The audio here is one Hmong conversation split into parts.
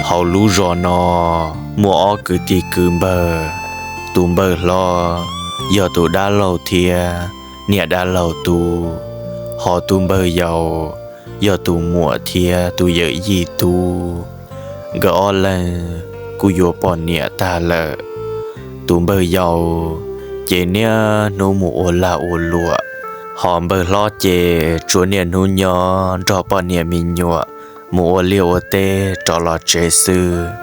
Hauv lub zos no muaj ob kwv tij kwv npawg, tus npawg hlob yog tus dab laug thiab niam dab laug tub, ho tus npawg yau yog tus muam thiab tus yawm yij tub. Nkawd ob leeg kuj yuav poj niam tag lawm. Tus npawg yau ces niaj hnub mus ua lag ua luam, ho npawg hlob ces tsuas niaj hnub nyob nrog poj niam me nyuam mus ua liaj ua teb rov los tsev xwb.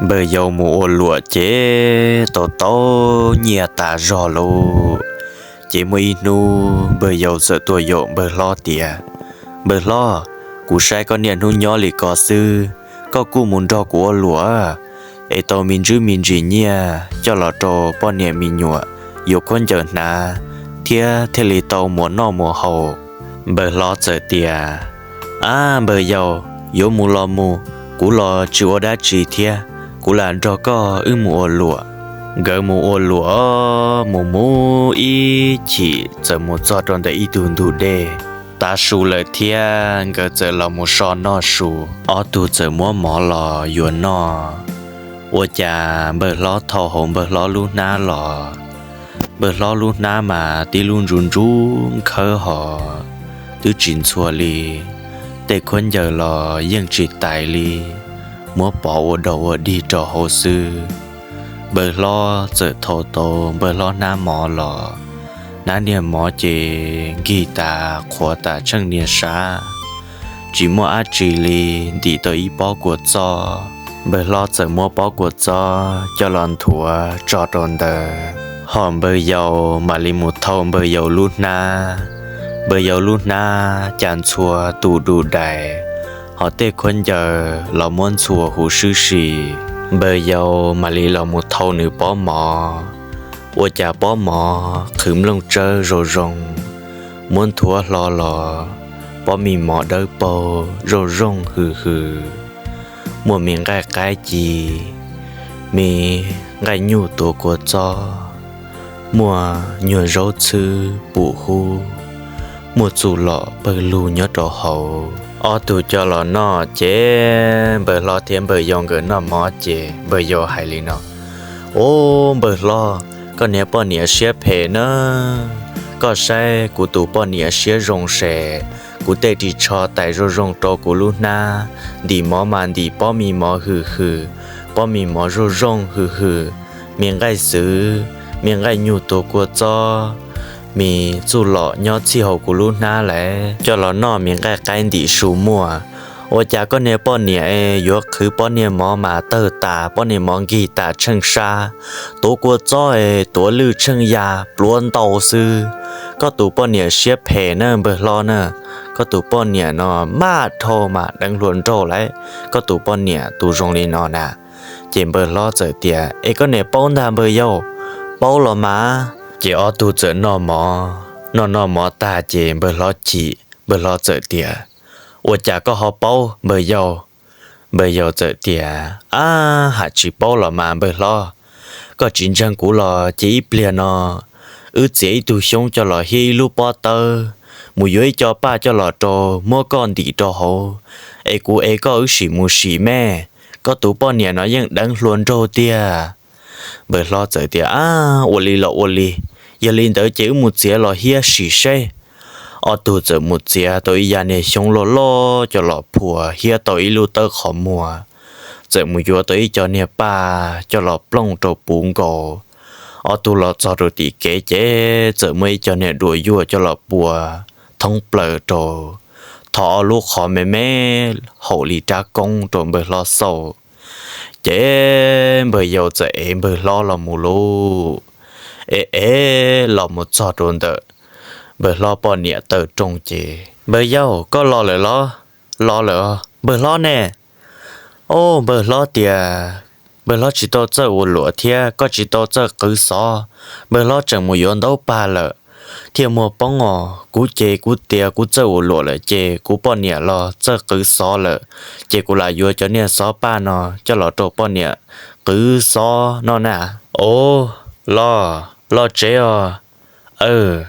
Npawg yau mus ua luam ces tau tau nyiaj tas zog lauj. Ces muaj ib hnub npawg yau txawm tuaj yaum npawg hlob tias, Npawg hlob, kuv saib koj niaj hnub nyob li ko xwb, koj kuj mus nrog kuv ua luam es tau me ntsis me ntsis nyiaj coj los rau poj niam me nyuam yuav khaub ncaws hnav thiab thiaj li tau muas noj muas haus. Npawg hlob txawm tias, Ab npawg yau, yuav mus los mus, kuv los tsis ua dab tsi thiab, kuv lam nrog koj wb mus ua luam. Nkawd mus ua luam mus mus ib chim txawm mus txog rau ntawm ib tug ntug dej. Tav su lawm thiab nkawd txawm los mus so noj su. Ob tug txawm muab mov los yuav noj, ua cas npawg hlob thau hauv npawg hlob lub hnab los. Npawg hlob lub hnab mas tib lub ntsuj ntsuj nkhawb hos twb tsis ntxhua li, tej khaub ncaws los yeej tsis tais li, muab pov ua dog ua dig rau hauv xwb. Npawg hlob txawm thau tau npawg hlob hnab mov los, hnab niag mov ces nkig tas qhuav tas tsheej niag sab, tsis muaj dab tsi li, ntim tau ib pob kua txob. Npawg hlob txawm muab pob kua txob coj los nthuav tso rau ntawd, ho npawg yau mam li mus thau npawg yau lub hnab. Npawg yau lub hnab cas ntxhua tus du dais, ho tej khaub ncaws los muab ntxhua huv sib si. Npawg yau mam li los mus thau nws pob mov, ua cas pob mov qhwv nplooj tsawb zoo zoo, muab nthuav hlo los pob me mov dawb paug zoo zoo hws hws, muaj me nqaij qaib ci, me nqaij nyuj tuav kua txob, muaj nyuag zaub txhwb pum hub, muaj txuj lom pawg lug nyob rau hauv. Ob tug coj los noj ces npawg hlob thiab npawg yau nkawd noj mov ces npawg yau hais li no, Ub npawg hlob, koj niag poj niam siab phem na, koj saib kuv tus poj niam siab zoo ces kuv tej ris tsho tais zoo zoo rau kuv lub hnab, ntim mov mas ntim pob me mov hws hws, pob me mov zoo zoo hws hws, me nqaij xwb, me nqaij nyuj tuav kua txob, me txuj lom nyob txhij hauv kuv lub hnab lawm, coj los noj me nqaij qaib ntim su muaj. Ua cas koj niag poj niam yuav qhwv pob niag mov mas tawg tas, pob niag mov nkig tas tsheej sab, tuav kua txob es tuav lwj tsheej ya pluav ntau xwb. Koj tus poj niam siab phem na npawg hlob na, koj tus poj niam no maj dhau mas deev hluas nraug lawm, koj tus poj niam tus zoo li no na. Ces npawg hlob txawm tias, Es koj niam paub ntag npawg yau, paub los mas. Ces ob tug txawm noj mov, noj noj mov tag ces npawg hlob chim, npawg hlob txawm tias, Ua cas koj ho paub npawg yau? Npawg yau txawm tias, Ab, hais tsis paub los mas npawg hlob, koj tsis ntseeg kuv los ces ib pliag no wb txiav ib tug xyoob coj los hiab ib lub pob tawb mus yuav ib co paj coj los rau, muab koj ntim rau hauv, es kuv es koj wb sim mus sim me. Koj tus poj niam no yeej deev hluas nraug tiag. Npawg hlob txawm tias, Ab, ua li los ua li, yog li ntawd ces wb mus txiav los hiab sim seb. Ob tug txawm mus txiav tau ib yav niag xyoob loj loj coj los phua hiab tau ib lub tawb qhov muag, txawm mus yuav tau ib co niag paj coj los plooj rau puv nkaus. Ob tug los txog rau tim kev ces txawm muaj ib co niag duas yuaj coj los pua thoob plaws rau, tho ob lub qhov me me haum li rab koob rau npawg hlob xauj. Ces npawg yau txawm ev npawg hlob los mus lauj. Ev ev los mus txog rau ntawm npawg hlob poj niam taw rooj ces, Npawg yau, koj los lawm los? Los lawm os npawg hlob ne. Au, npawg hlob tias npawg hlob tsis tau txawj ua luam thiab koj tsis tau txawj qhwv xov, npawg hlob tseem mus yuav ntaub paj lawm thiaj muag poob os. Kuv ces kuv tias kuv txawj ua luam lawm ces kuv poj niam los txawj qhwv xov lawm, ces kuv lam yuav cov niag xov paj no coj los rau poj niam qhwv xov no na. Au, los, los tsev os. Aw,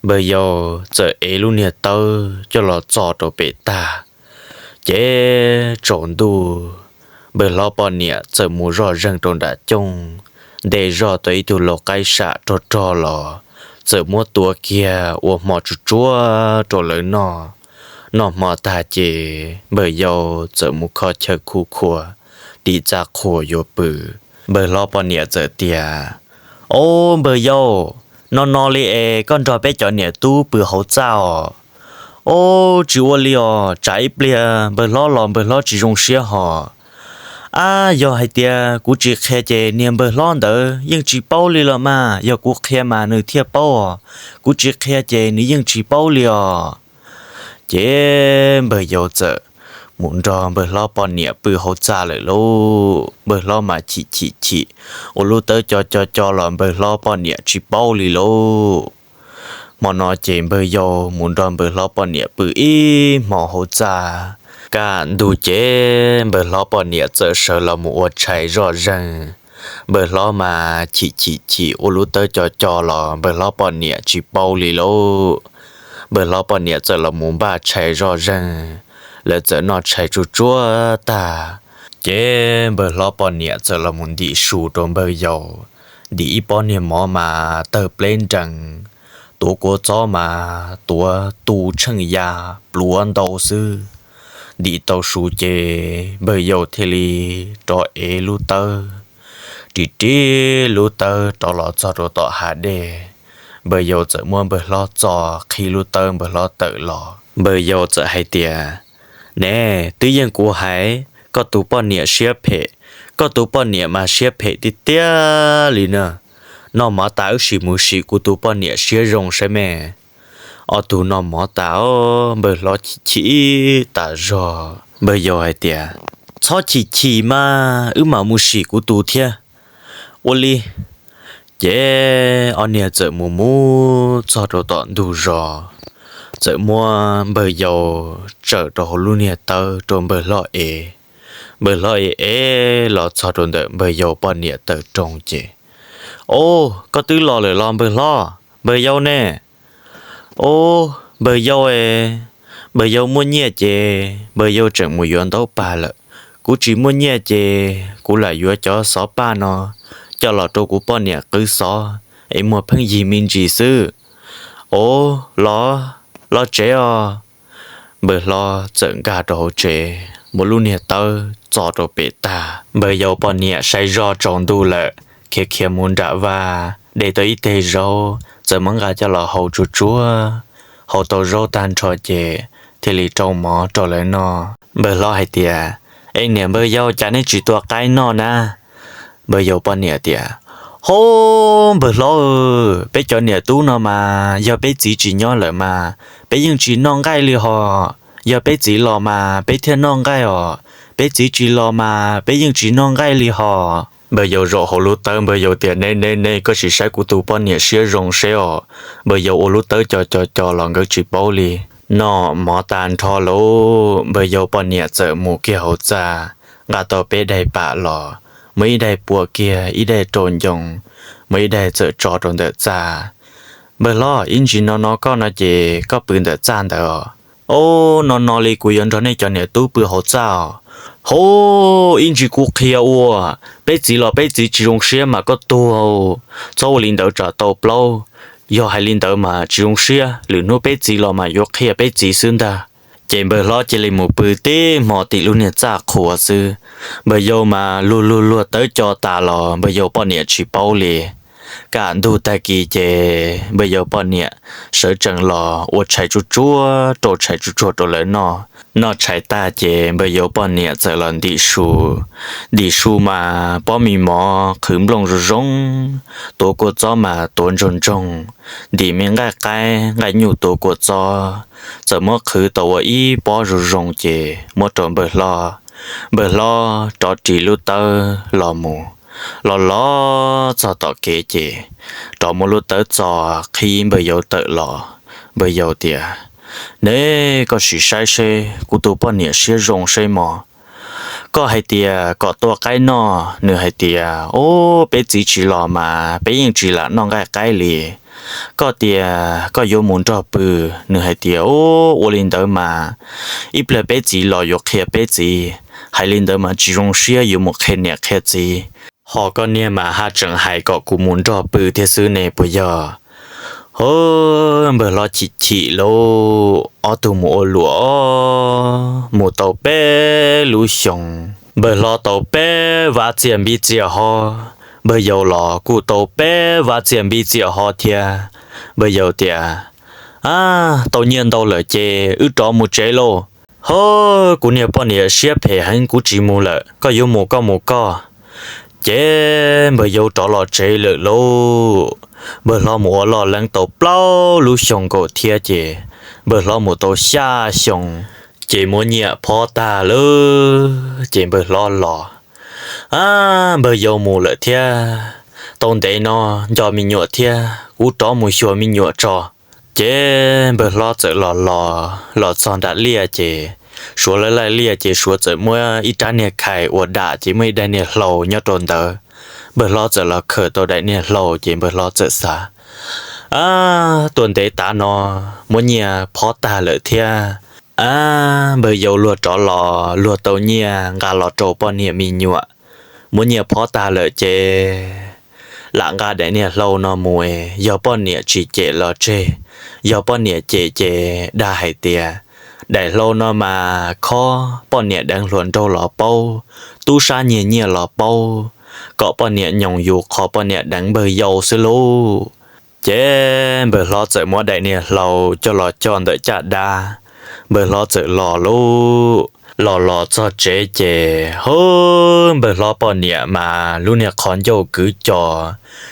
npawg yau txawm ev lub niag tawb coj los txo rau pem tag, ces tsaus ntuj npawg hlob poj niam txawm mus zoj zeeg rau nram cooj, nte zoj tau ib tug lau qaib sam rog rog los, txawm muab tua kiag ua hmo tsuag tsuag rau lawv noj. Noj hmo tag ces npawg yau txawm mus kho chaw khuv khua tim txaj qhua yuav pw. Npawg hlob poj niam txawm tias, Ob, npawg yau, no no li es koj nrog peb cov niam tub pw hauv txaj os? Ob, tsis ua li os, tsam ib pliag npawg hlob los npawg hlob tsis zoo siab hos. Ab, yog hais tias kuv tsis qhia ces niag npawg hlob ntawd yeej tsis paub li los mas, yog kuv qhia mas nws thiaj paub os, kuv tsis qhia ces nws yeej tsis paub li os. Ces npawg yau txawm mus nrog npawg hlob poj niam pw hauv txaj lawm lauj. Npawg hlob mas chim chim chim, ua lub tawb co co co los npawg hlob poj niam tsis paub li lauj. Hmo no ces npawg yau mus nrog npawg hlob poj niam pw ib hmo hauv txaj. Kaj ntug ces npawg hlob poj niam txawm sawv los mus ua tshais zoj zeeg. Npawg hlob mas chim chim chim, ua lub tawb co co los npawg hlob poj niam tsis paub li lauj. Npawg hlob poj niam txawm los mus npaj tshais zoj zeeg, lawv txawm noj tshais tsuag tsuag tag. Ces npawg hlob poj niam txawm los mus ntim su rau npawg yau, ntim ib pob niag mov mas tawg pleb nrees, tuav kua txob mas tuav tu tsheej ya pluav ntau xwb. Ntim tau su ces npawg yau thiaj li rov ev lub tawb, ris ris lub tawb rov los txog rau tom hav dej. Npawg yau txawm muab npawg hlob txo, qhib lub tawb npawg hlob tawm los. Npawg yau txawm hais tias, Ne, twb yeej kuv hais, koj tus poj niam siab phem, koj tus poj niam mas siab phem tiag tiag li na. Noj mov tas wb sim mus sim kuv tus poj niam siab zoo saib me. Ob tug noj mov tas, npawg hlob chim chim tas zog. Npawg yau hais tias, Txhob chim chim mas, wb mam mus sim kuv tus thiab. Ua li. Ces ob niag txawm mus mus txog rau tom ntug zos, txawm muab npawg yau tsawm rau hauv lub niag tawb rau npawg hlob ev. Npawg hlob ev ev los txog rau ntawm npawg yau poj niam taw roog ces, Ob, koj twb los lawm los npawg hlob? Npawg yau ne? Ob, npawg yau es, npawg yau muaj nyiaj ces npawg yau tseem mus yuav ntaub pag lawm. Kuv tsis muaj nyiaj ces kuv lam yuav cov xov paj no coj los rau kuv poj niam qwv xov es muag pheej yig me ntsis xwb. Ob, los, los tsev os. Npawg hlob txawm nkag rau hauv tsev, muab lub niag tawb txo rau pem tag. Npawg yau poj niam saib zoj tsaus ntuj lawm, khiav khiav mus nram vaj, de tau ib teg zaub, txawm muab nqa coj los hau tsuag tsuag. Hau tau zaub tag nrho ces thiaj li rau mov rau lawv noj. Npawg hlob hais tias, Es niam npawg yau, cas neb tsis tua qaib noj na? Npawg yau poj niam tias, Hov, npawg hlob, peb cov niam tub no mas yog peb txiv tsis nyob lawm mas peb yeej tsis noj nqaij li hos. Yog peb txiv los mas peb thiaj noj nqaij os. Peb txiv tsis los mas peb yeej tsis noj nqaij li hos. Npawg yau zaum hauv lub tawb, npawg yau tias, Ne ne ne, koj sim saib kuv tus poj niam siab zoo seb os. Npawg yau ua lub tawb co co co los nkawd tsis paub li. Noj mov tag nrho lauj, npawg yau poj niam txawm mus kiag hauv txaj, nqa tau peb daim pam los, muab ib daim pua kiag, ib daim rau ncoo, muab ib daim txawm tso rau ntawm txaj. Npawg hlob, ib ntsis no no koj no ces koj pw ntawm txaj ntawd os. Ob, no no li kuv yuav nrog nej cov niam tub pw hauv txaj os. Hov, ib ntsis kuv qhia ua, peb txiv los peb txiv tsis zoo siab mas koj tuag. Txhob ua li ntawd tsam tau plaub. Yog hais li ntawd mas tsis zoo siab, lwm hnub peb txiv los mas yuav qhia peb txiv xwb ntag. Ces npawg hlob cia li mus pw tib hmo tim lub niag txaj qhua xwb. Npawg yau mas luag luag luag tawb co tas los npawg yau poj niam tsis paub li. Kaj ntug tag kis ces npawg yau poj niam sawv tsees los ua tshais tsuag tsuag, rau tshais tsuag tsuag rau lawv noj. Noj tshais tag ces npawg yau poj niam txawm los ntim su. Ntim su mas pob me mov qhwv nplooj zoo zoo, tuav kua txob mas tuav ntsoog ntsoog, ntim me nqaij qaib nqaij nyuj tuav kua txob, txawm muab qhwv tau ua ib pob zoo zoo ces muab rau npawg hlob. Npawg hlob rov ris lub tawb los mus, los los txog tom kev ces rov muab lub tawb txo, qhib npawg yau tawm los. Npawg yau tias, Ne, koj sim saib seb kuv tus poj niam siab zoo seb mog. Koj hais tias kom tua qaib noj, nws hais tias, Ub, peb txiv tsis los mas peb yeej tsis lam noj nqaij qaib li. Koj tias koj yuav mus nrog pw, nws hais tias, Ub, ua li ntawd mas ib pliag peb txiv los yuav qhia peb txiv. Hais li ntawd mas tsis zoo siab yuav mus qhia niam qhia txiv. Ho koj niag mas haj tseem hais kom kuv mus nrog pw thiab xwb ne puas yog? Hos, npawg hlob chim chim lauj, ob tug mus ua luam os, mus tau peb lub xyoos, npawg hlob tau peb vab txiaj npib txiaj hov, npawg yau los kuj tau peb vab txiaj npib txiaj hov thiab. Npawg yau tias, A, tau nyiaj ntau lawm ces wb rov mus tsev lauj. Hos, kuv niag poj niam siab phem heev, kuv tsis mus lawm, koj yuav mus koj mus koj. Ces npawg yau rov los tsev lawm lauj. Npawg hlob mus ua loj leeb tau plaub lub xyoos nkaus thiab ces npawg hlob mus tau xya xyoo, ces muab nyiaj phob tag lawm ces npawg hlob los. A, npawg yau mus lawm thiab, tau ntev no nco me nyuam thiab, kuv rov mus xyuas me nyuam tso. Ces npawg hlob txawm los los los txog nram liaj ces suav lawv laij liaj ces suav txawm muab ib rab niag khais ua dam ces muaj ib daim niag hlau nyob rau ntawd. Npawg hlob txawm los khaws tau daim niag hlau ces npawg hlob txawm xav, A, tuaj ntev tav no muab nyiaj phob tag lawm thiab. A, npawg yau luag rov los luag tau nyiaj nqa los rau poj niam me nyuam, muab nyiaj phob tag lawm ces lam nqa daim niag hlau no mus, yog poj niam tsis cem los tseg, yog poj niam cem ces dag hais tias, Daim hlau no mas khob, poj niam deev hluas nraug los paub, tub sab nyiag nyiaj los paub, kom poj niam nyoos yus qhov poj niam deev npawg yau xwb lauj. Ces npawg hlob txawm muab daim niag hlau coj los coj ntawm caj dab, npawg hlob txawm los lauj. Los los txog tsev ces, hos, npawg hlob poj niam mas lub niag qhov ncauj kwv co,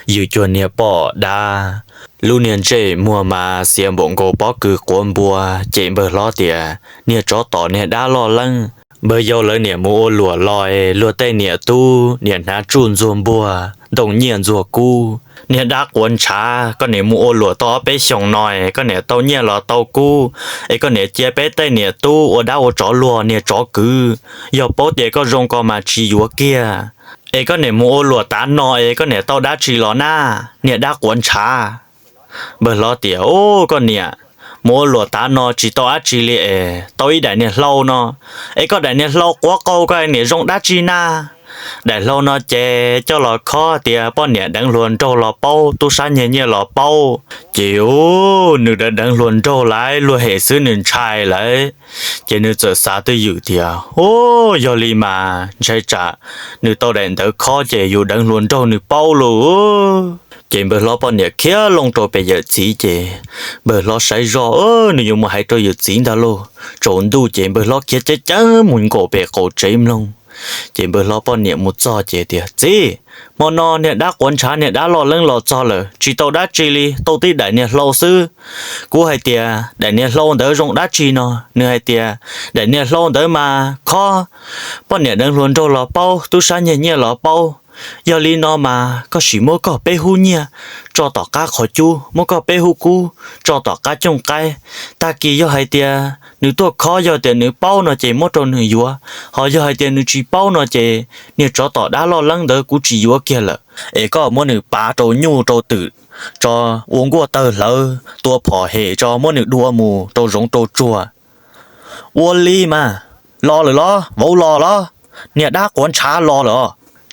yws cuag niag poj dab, lub niag ntsej muag mas xiav npaum nkaus pob kws quav npua, ces npawg hlob tias, Niag tsov tom niag dab loj leeb, npawg yau lawv niam mus ua luam los, luag tej niam tub niam hnav tsuj ntxuag npuag, ntoo nyiaj ntxuag kub, niag dab quav ntshav, koj niam mus ua luam tau ob peb xyoos no, koj niam tau nyiaj los tau kub, es koj niam cia peb tej niam tub ua dab ua tsov luag niag tsov kwv, yog paub tias koj zoo ko mas tsis yuav kiag. Es koj niam mus ua luam tav no es koj niam tau dab tsi los na, niag dab quav ntshav? Npawg hlob tias, Ub, koj niam, mus ua luam tav no tsis tau dab tsi li es tau ib daim niag hlau no, es koj daim niag hlau quav qaug koj niam zoo dab tsi na? Daim hlau no ces coj los khob tias poj niam deev hluas nraug los paub, tub sab nyiag nyiaj los paub. Ces, ub, nws deev deev hluas nraug lawm, luag hem xwb nws ntshai lawm. Ces nws txawm xav twj ywm tias, Ub, yog li mas ntshai tsam nws tau daim ntawv khob ces yus deev hluas nraug nws paub lauj. Ces npawg hlob poj niam khiav loo rau pem yawm txiv ces npawg hlob saib zoj, nws yuav mus hais rau yawm txiv ntag lauj. Tsaus ntuj ces npawg hlob khiav ceev ceev mus nkaum pem qaum tsev mloog. Ces npawg hlob poj niam mus txog ces tias, Txiv, hmo no niag dab quav ntshav niag dab loj leeb los txog lawm, tsis tau dab tsi li, tau tib daim niag hlau xwb. Kuv hais tias daim niag hlau ntawd zoo dab tsi no, nws hais tias daim niag hlau ntawd mas khob, poj niam deev hluas nraug los paub, tub sab nyiag nyiaj los paub. Yog li no mas koj sim muab koj peb hub nyiaj tso tom qab qhov cub, muab koj peb hub kub tso tom qab cooj qaib. Tag kis yog hais tias nws tuaj khob, yog tias nws paub no ces muab rau nws yuav, ho yog hais tias nws tsis paub no ces niag tsov tom dab loj leeb ntawd kuv tsis yuav kiag lawm. Es koj muab nws pav rau nyuj rau twm tso, ua nkuaj tawg hlawv, tua phom hem tso, muab nws dua mus rau zoov rau tsuag. Ua li mas, los lawm los, vauv los los, niag dab quav ntshav los lawm os.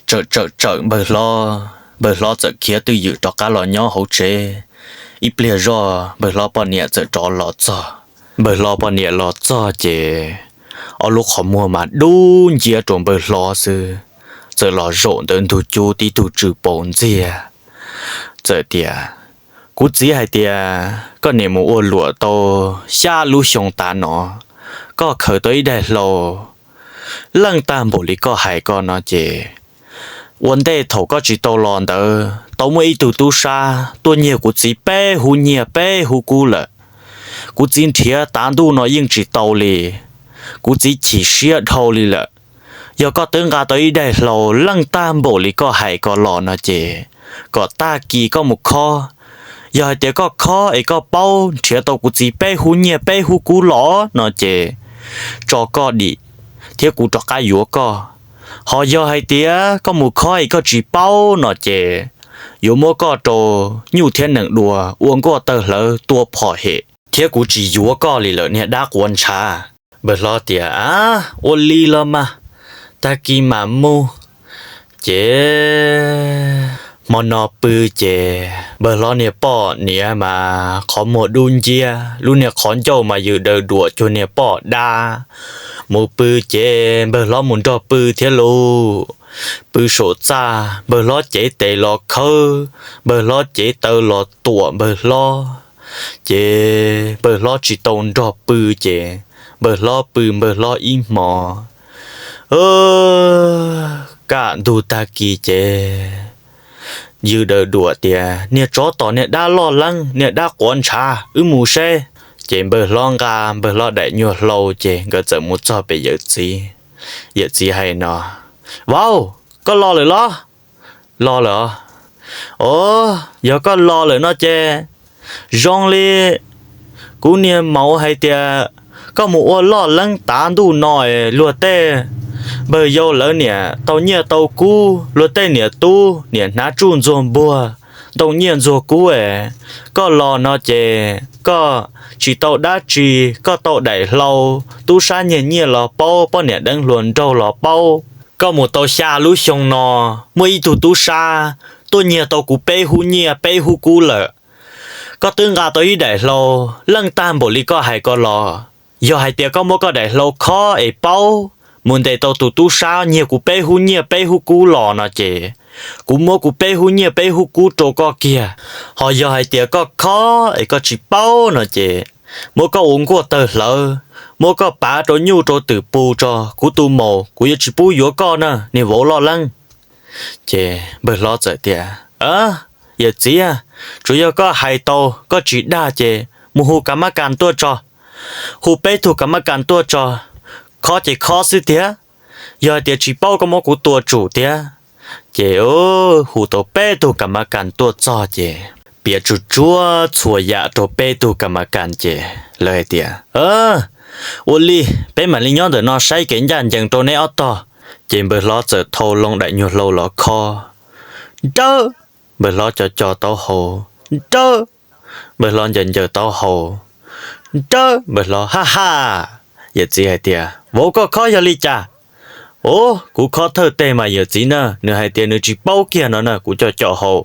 Tsawm tsawm tsawm npawg hlob, npawg hlob txawm khiav twj ywm rov qab los nyob hauv tsev. Ib pliag zoj npawg hlob poj niam txawm rov los txog. Npawg hlob poj niam los txog ces ob lub qhov muag mas dub nciab rau npawg hlob xwb, txawm los zaum ntawm ntug cub tib tug tsw paus ntxiag, txawm tias, Kuv txiv hais tias koj niam mus ua luam tau xya lub xyoo tav no, koj khaws tau ib daim hlau leej tag npaum li koj hais ko no ces, ua ntej thaum koj tsis tau los ntawd tau muaj ib tug tub sab tuaj nyiag kuv txiv peb hub nyiaj peb hub kub lawm. Kuv txiv nrhiav tav ntuj no yeej tsis tau li, kuv txiv chim siab dhau li lawm. Yog koj twb nqa tau ib daim hlau leej tag npaum li koj hais ko los no ces, kom tag kis koj mus khob. Yog hais tias koj khob es koj paub nrhiav tau kuv txiv peb hub nyiaj peb hub kub los no ces, tso koj dim thiab kuv rov qab yuav koj. Ho yog hais tias koj mus khob es koj tsis paub no ces yuav muab koj rau nyuj thiab nees dua ua nkuaj tawg hlawv tua phom hem thiab kuv tsis yuav koj li lawm niag dab quav ntshav. Npawg hlob tias, A, ua li los mas, tag kis mam mus. Ces hmo no pw ces npawg hlob niag poj niam mas qhov muag dub nciab, lub niag qhov ncauj mas yws daws duam cuag niag poj dab. Mus pw ces npawg hlob mus nrog pw thiab lauj. Pw saum txaj, npawg hlob cev tes los khawb, npawg hlob cev taw los tuam npawg hlob. Ces npawg hlob tsis tau nrog pw ces npawg hlob pw npawg hlob ib hmos. Kaj ntug tag kis ces yws daws duam tias, Niag tsov tom niag dab loj leeb, niag dab quav ntshav, wb mus seb. Ces npawg hlob nqa npawg hlob daim nyuag hlau ces nkawd txawm mus txog pem yawm txiv. Yawm txiv hais no, Vauv, koj los lawm los? Los lawm os. Os, yog koj los lawm no ces zoo li kuv niag maum hais tias koj mus ua loj leeb tav ntuj no es luag tej npawg yau lawv niam tau nyiaj tau kub, luag tej niam tub niam hnav tsuj ntxuag npuag, ntoo nyiaj ntxuag kub es koj los no ces koj tsis tau dab tsi, koj tau daim hlau, tub sab nyiag nyiaj los paub, poj niam deev hluas nraug los paub. Koj mus tau xya lub xyoo no, muaj ib tug tub sab tuaj nyiag tau kuv peb hub nyiaj peb hub kub lawm. Koj twb nqa tau ib daim hlau, leej tag npaum li koj hais ko los. Yog hais tias koj muab koj daim hlau khob es paub mus ntes tau tus tub sab nyiag kuv peb hub nyiaj peb hub kub los no ces kuv muab kuv peb hub nyiaj peb hub kub rau koj kiag. Ho yog hais tias koj khob es koj tsis paub no ces muab koj ua nkuaj tawg hlawv, muab koj pav rau nyuj rau twm pw tso, kuv tus maum kuv yuav tsis pub yuav koj na, niag vauv loj leeb. Ces npawg hlob txawm tias, Yawm txiv, tsuas yog koj hais tau, koj tsis dag ces mus hu ka mab kas tuaj tso. Hu peb tug ka mab kas tuaj tso, khob ces khob xwb tiag. Yog hais tias tsis paub koj muab kuv tua tsum tiag. Ces hu tau peb tug ka mab kas tuaj txog ces piav tsuj tsuav txhua yam rau peb tug ka mab kas ces lawv hais tias, Ua li, peb mam li nyob ntawm no saib kev ncaj ncees rau neb ob tog. Ces npawg hlob txawm thau loo daim nyuag hlau los khob. Nrawb! Npawg hlob co co taub hau. Nrawb! Npawg hlob ncaws ncaws taub hau. Nrawb! Npawg hlob, Ha ha! Yawm txiv hais tias, Vauv, koj khob yog li cas? Ov, kuv khob thawj teg mas yawm txiv na, nws hais tias nws tsis paub kiag no na, kuv co co hau.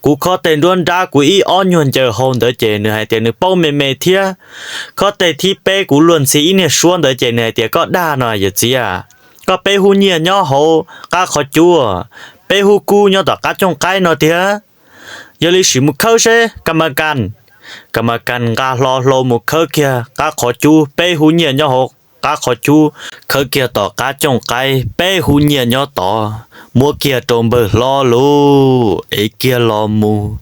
Kuv khob teg nruab nrab kuv ib ob nyuag ncaws hau ntawd ces nws hais tias nws paub me me thiab. Khob teg thib peb kuv luag ntxhi ib niag suab ntawd ces nws hais tias koj dag no yawm txiv a. Koj peb hub nyiaj nyob hauv qab qhov cub, peb hub kub nyob tom qab cooj qaib no tiag. Yog li sim mus khawb seb ka mas kas. Ka mas kas nqa hlo hlau mus khawb kiag qab qhov cub, peb hub nyiaj nyob hauv qab qhov cub, khawb kiag tom qab cooj qaib, peb hub nyiaj nyob tod, muab kiag rau npawg hlob lauj, ev kiag los mus.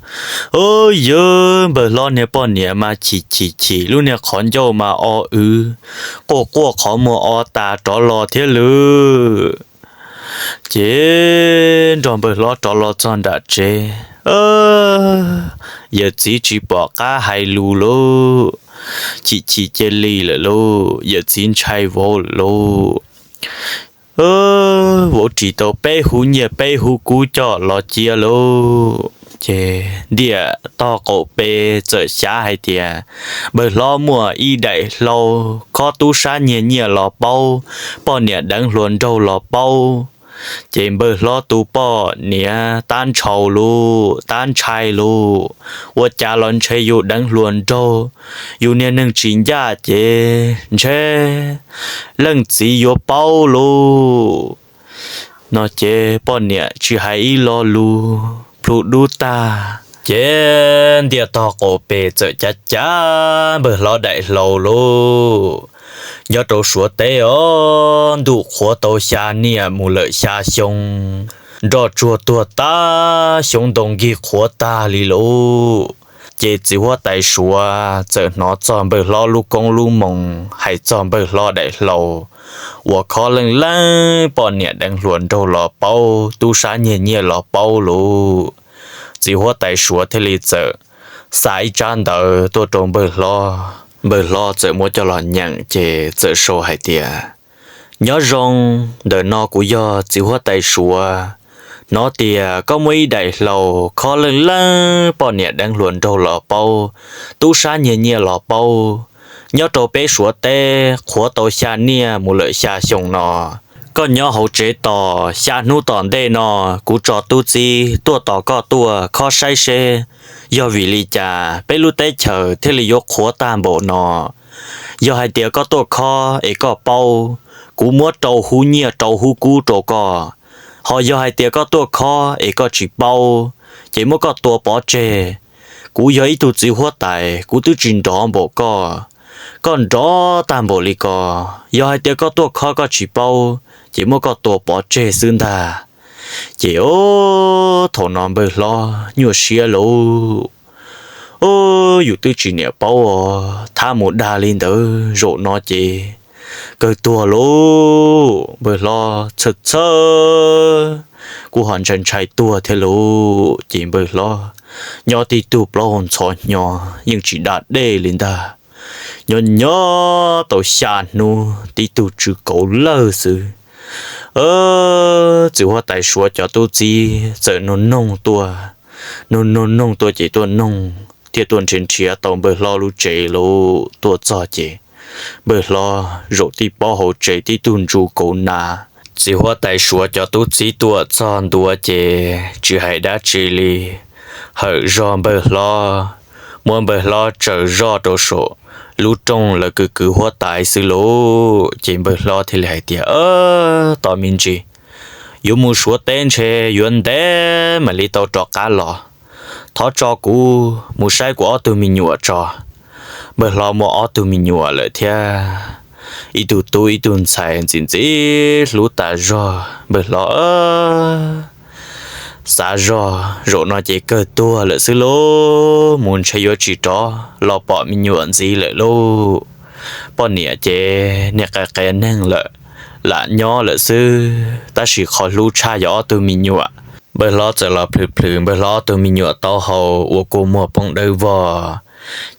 Ub, yawg npawg hlob niag poj niam mas chim chim chim, lub niag qhov ncauj mas o wv, quaj quaj qhov muag o tas rov los thiab lawm. Ces nrog npawg hlob rov los txog nram tsev, yawm txiv tsis pom qab hais lus lauj, chim chim cia li lawm lauj, yawm txiv ntshai vauv lawm lauj. Vauv ris tau peb hub nyiaj peb hub kub coj los cia lauj. Ces ntiaj tog qaum pes txawm xyav hais tias npawg hlob muaj ib daim hlau, khob tub sab nyiag nyiaj los paub, poj niam deev hluas nraug los paub. Ces npawg hlob tus poj niam tab ntshai lauj, tab ntshai lauj, ua cas los ntshe yus deev hluas nraug, yus niag neeg tsis ncaj ces ntshe leej txiv yuav paub lauj. No ces poj niam tsis hais ib lo lus, plhu dub tag. Ces ntiaj tog qaum pes txawm cav cav npawg hlob daim hlau lauj. Nyob rau Suav teb os, ntuj qhuav tau xya niaj mus lawm xya xyoo, nroj tsuag tuag tag, xyoob ntoo nkig qhuav tag li lauj. Ces txiv huab tais Suav txawm hnov txog npawg hlob lub koob lub moo, hais txog npawg hlob daim hlau uas khob leej leej, poj niam deev hluas nraug los paub, tub sab nyiag nyiaj los paub lauj. Txiv huab tais Suav thiaj li txawm xa ib tsab ntawv tuaj rau npawg hlob. Npawg hlob txawm muab coj los nyeem ces txawm sau hais tias, Nyob zoo, ntawm no kuv yog txiv huab tais Suav. Hnov tias koj muaj ib daim hlau khob leej leej, poj niam deev hluas nraug los paub, tub sab nyiag nyiaj los paub. Nyob rau peb Suav teb qhuav tau xya niaj mus lawm xya xyoo no. Koj nyob hauv tsev tos, xya hnub tom ntej no kuv tso tub txib tuaj tos koj tuaj khob saib seb yog vim li cas peb lub teb chaws thiaj li yuav qhuav tag npaum no. Yog hais tias koj tuaj khob es koj paub, kuv muab rau hub nyiaj rau hub kub rau koj. Ho yog hais tias koj tuaj khob es koj tsis paub, ces muab koj tua pov tseg. Kuv yog ib tug txiv huab tais, kuv twb tsis nrov npaum koj, koj nrov tag npaum li ko. Yog hais tias koj tuaj khob koj tsis paub, ces muab koj tua pov tseg xwb ntag. Ces ob, thaum no npawg hlob nyuaj siab lauj. Ob, yus twb tsis niam paub os, thab mus dag li ntawd zaum no ces kawg tuag lauj. Npawg hlob txhawj txhawj, kuv ho ntshai ntshai tuag thiab lauj. Ces npawg hlob nyob tib tug plaub hau ntxhov hnyo, yeej tsis da dej li ntag. Nyob nyob tau xya hnub tib tug tsw kauv lawg xwb, txiv huab tais Suav cov tub txib txawm nug noog tuaj, nug noog noog tuaj ces tuaj noog thiaj tuaj nrhiav nrhiav tau npawg hlob lub tsev lauj. Tuaj txog ces npawg hlob zaum tib pob hauv tsev tib tug ntsu kauv na. Txiv huab tais Suav cov tub txib tuaj txog ntua ces tsis hais dab tsi li, hawm zog npawg hlob, muab npawg hlob tsaws zoj rau saum lub rooj lawv kwv kwv huab tais xwb lauj. Ces npawg hlob thiaj li hais tias, Tos me ntsis, yuav mus Suav teb ntshe yuav ntev mam li tau rov qab los. Thov tso kuv mus saib kuv ob tug me nyuam tso. Npawg hlob muaj ob tug me nyuam lawm thiab, ib tug tub ib tug ntxhais ntxim ntxim hlub tas zog. Npawg hlob xav zog zaum no ces kawg tuag lawm xwb lauj, mus ntshe yuav tsis rov los pom me nyuam ntxiv lawm lauj. Poj niam ces niag qias qias neeg lawm, lam nyob lawm xwb, tab sis qhov hlub tshaj yog ob tug me nyuam. Npawg hlob txawm los plhws plhws npawg hlob ob tug me nyuam taub hau ua kua muag poob dawb vog,